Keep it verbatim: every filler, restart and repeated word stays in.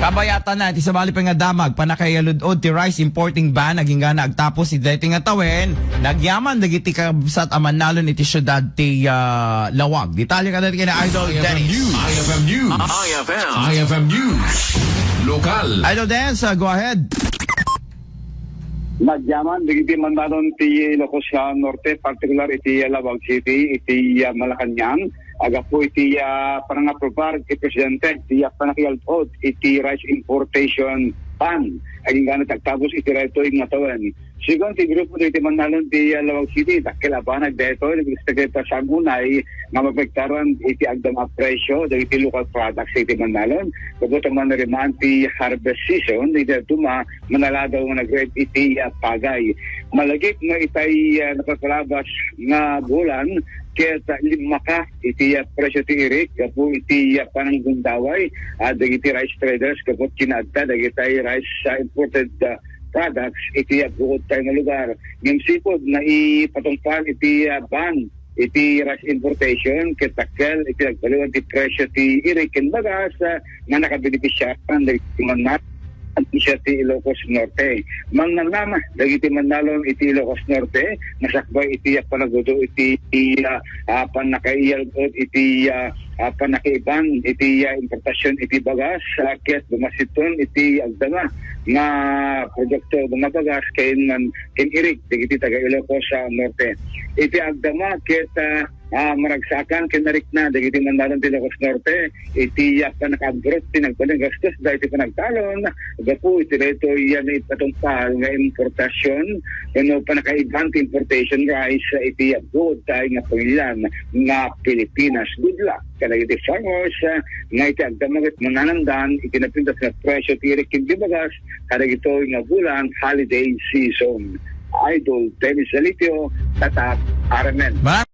Abayatan na iti sabali pay nga damag, pannakaiyalud-od ti rice importing ban, agingga na agtapos iti daytoy nga tawen, nagyaman dagiti kabsat a mannalon iti siudad ti, ah, Laoag. Detalye kada ken Idol Dennis. I F M News. I F M News. I F M News. Lokal. Idol Dennis, ah, go ahead. Nagyaman dagiti mannalon ti Ilocos, ah, Norte, partikular iti, ah, Laoag City, iti, ah, Malacañang, agapu iti, ah, panangaprobar ti presidente, iti, ah, pannakiyalud-od iti rice importation ban. Agingga na ti agtapos iti daytoy nga tawen. Segun ti grupo dagiti mannalon ti, ah, Laoag City, dakkel a banag daytoy, nagdistakita sangunay nga mapektaran iti agdama a presyo dagiti local products iti mannalon. Gapu ta maniriman ti harvest season, iti dadduma, manaladaw nga nag-red iti, ah, pagay. Malagip nga itay, ah, napapalabas nga bulan, ket, ah, limmaka iti, ah, presyo ti irik gapu iti, ah, pananggundaway, ah, dagiti rice traders gapu kinaadda dagitay rice, ah, imported, ah, products iti, ah, buod tayo nga lugar. Ngem sipud naipatungpal iti, ah, ban iti rice importation, ket dakkel iti nagbaliwan ti presyo ti irik ken bagas, ah, nga nakabenepisiaran dagiti mannalon siya ti Ilocos Norte. Mannamnama dagiti mannalon iti Ilocos Norte, nasakbay iti panagudo iti, ah, ah, pannakaiyalud-od iti, ah, ah, pannakaiban iti, ah, importasion iti bagas, ah, ket bumasitton iti agdama nga produkto nga bagas ken man ken irik dagiti taga Ilocos, ah, Norte. Iti agdama ket, ah, ah, maragsakan ken narikna dagiti mannalon ti Ilocos Norte iti, ah, pannakaambrot ti nagbalin gastos dagiti panagtalon gapu iti daytoy, ah, naipatungpal nga importasion wenno pannakaiban ti importation rice, ah, iti, ah, buod tayo nga pamilian nga Pilipinas. Good luck kadagiti farmers, ah, nga iti agdama ket mananamdan iti napintas nga presyo ti irik ken ti bagas kadagitoy nga bulan holiday season. Idol Dennis Zalitio, Tatak, R M N. Maraming